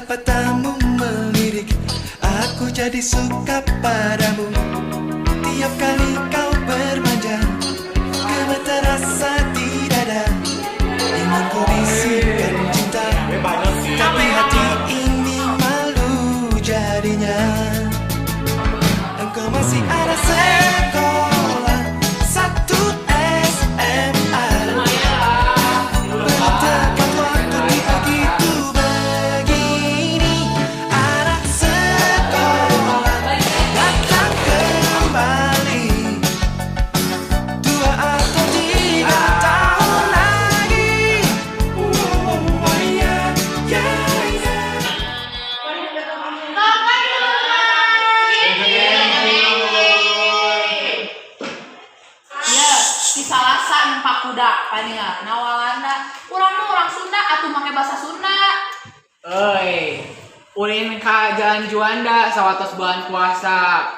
Saat matamu melirik, aku jadi suka padamu. Tiap kali kau bermanja, gemetar rasa di dada. Ingin ku bisikan cinta, tapi hati ini malu jadinya. Engkau masih ada sekolah satu SMA. Belum tepat waktu begitu begini. Anak sekolah datang kembali 2 atau 3 tahun lagi. Oh, yeah, yeah. Selamat pagi, teman-teman. Ya, di Salasa numpak kuda paningal na Walanda. Urang mah urang Sunda atuh make bahasa Sunda. Euy, ulin ka Jalan Juanda sawatos bulan puasa.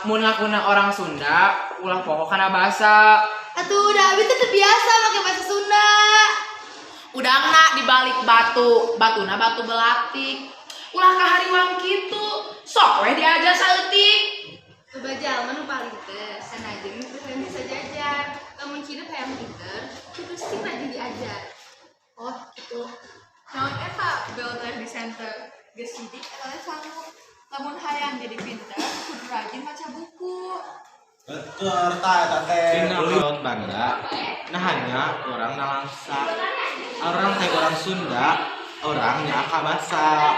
Mun ngakuna orang Sunda, ulah poho kana bahasa. Atuh udah abi teh teu biasa make bahasa Sunda. Udangna di balik batu, batuna batu belatik. Ulah kahariwang kitu, sok we diajar saeutik. Loba jalma nu palinter, sanajan teu hayang bisa jajar. Lamun hidup hayang pinter, kudu sing rajin diajar. Oh, gitu. Naon eta bel di center? Geus sidik eta teh sangu. Lamun hayang jadi pinter, kudu rajin maca buku. Betul, tah eta teh. Dina laut Banda, nah hanya orang nalangsa. Orang teh orang Sunda, orang nyaah basa.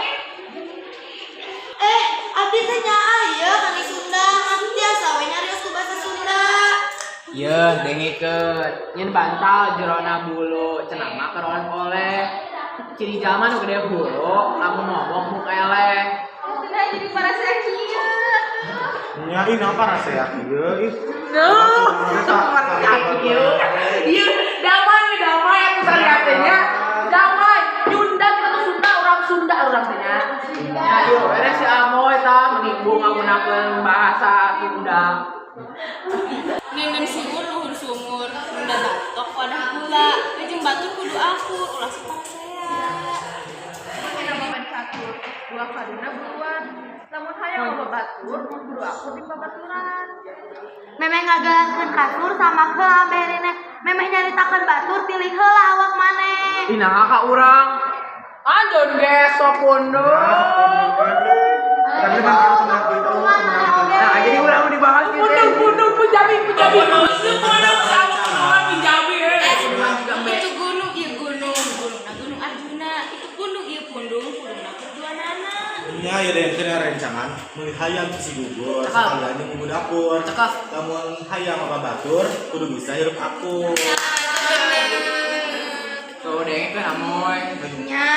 Eh, abdi teh nyaah ieu kani Sunda, ngan tiasa we nyarios ku bahasa Sunda. Yeuh, dengekeun. Nyen bantal jerona bulu, cenah mah keur oleh-oleh. Ciri jalma nu gede hulu, lamun ngomong muk eleh. Nah, jadi parasea kieu. Nya ih napa parasea kieu ih. No, kieu. Ieu damai we damai aku tadi nya. Damai, Nyunda kita tuh Sunda, orang Sunda orang teh nya. Nah, ieu beres si Amoy tah menipu ngagunakeun bahasa Sunda. Nenden sumur luhur sumur, nunda batok wadah gula, jeung batur kudu akur, ulah sok parasea. Dina momen catur, dua kaduna buruan. Lamun hayang loba batur, kudu akur di babaturan. Memeh ngagelaskeun kasur sama heula berene. Memeh nyaritakeun batur pilih heula awak maneh. Ih, naha ka urang? Anjon gesok pundung. Tapi kan gitu. Nah, jadi urang dibahas gitu. Pundung, pundung, Punjabi, Punjabi. Pundung, sama Punjabi. Itu gunung, ieu gunung, gunungna Gunung Arjuna, itu pundung ieu pundung, pundungna perjuanana. Nya ieu deh teh rencangan meuli hayam si gugur, sekalian jeung bumbu dapur. Cakep. Lamun hayang apa batur, kudu bisa hirup aku. Tuh, dengekeun Amoy. Nya.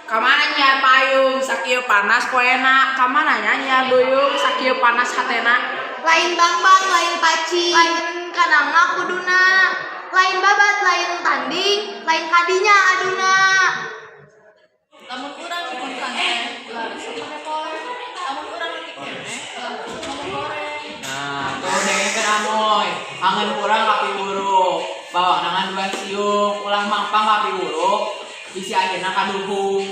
Kamana nyiar payung sakieu panas poena, kamana nya nyiar duyung sakieu panas hatena. Lain bang-bang, lain paci, lain kanangna kuduna, lain babat, lain tanding, lain kadinya aduna. Lamun urang nyuhunkeun teh, ulah resep make poleng. Lamun urang leutik keneh, ulah resep ngomong goreng. Nah, tuh dengekeun Amoy. Angen kurang kapi buruk. Bawa nangan dua siung, ulah mangpang kapi buruk. Bisi akhirna kaduhung.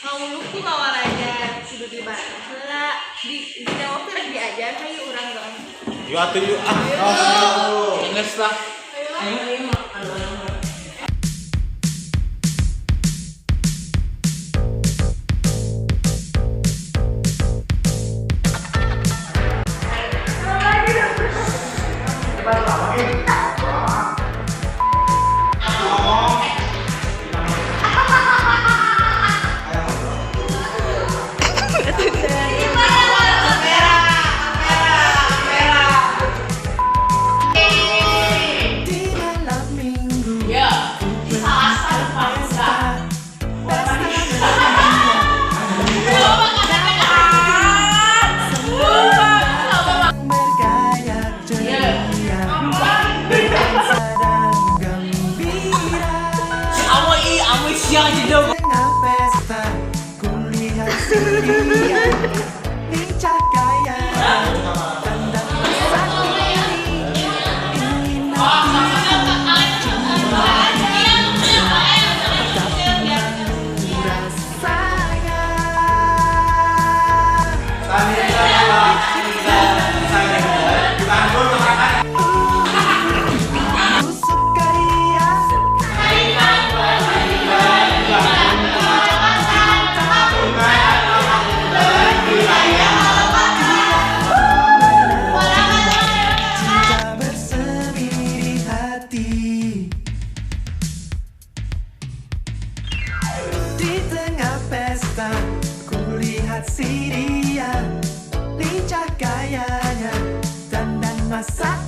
Ngawuluh ku ngawarajar, kudu dibareng heula. Di dina waktu rek diajar hayu urang doang. Yuk atuh yuk ah. Oh, Geus lah. Ayo, ayo, ayo. Di malam minggu Ya, di Salasa depan Sunda. pesta bergaya ceria, sedang gembira. Amoy ih, amoy siang jadi Tengah pesta kulihat si dia lincah gaya tanda masa kini ingin hatiku tapi malu rasanya. Si dia, lincah gayanya, dandan masak.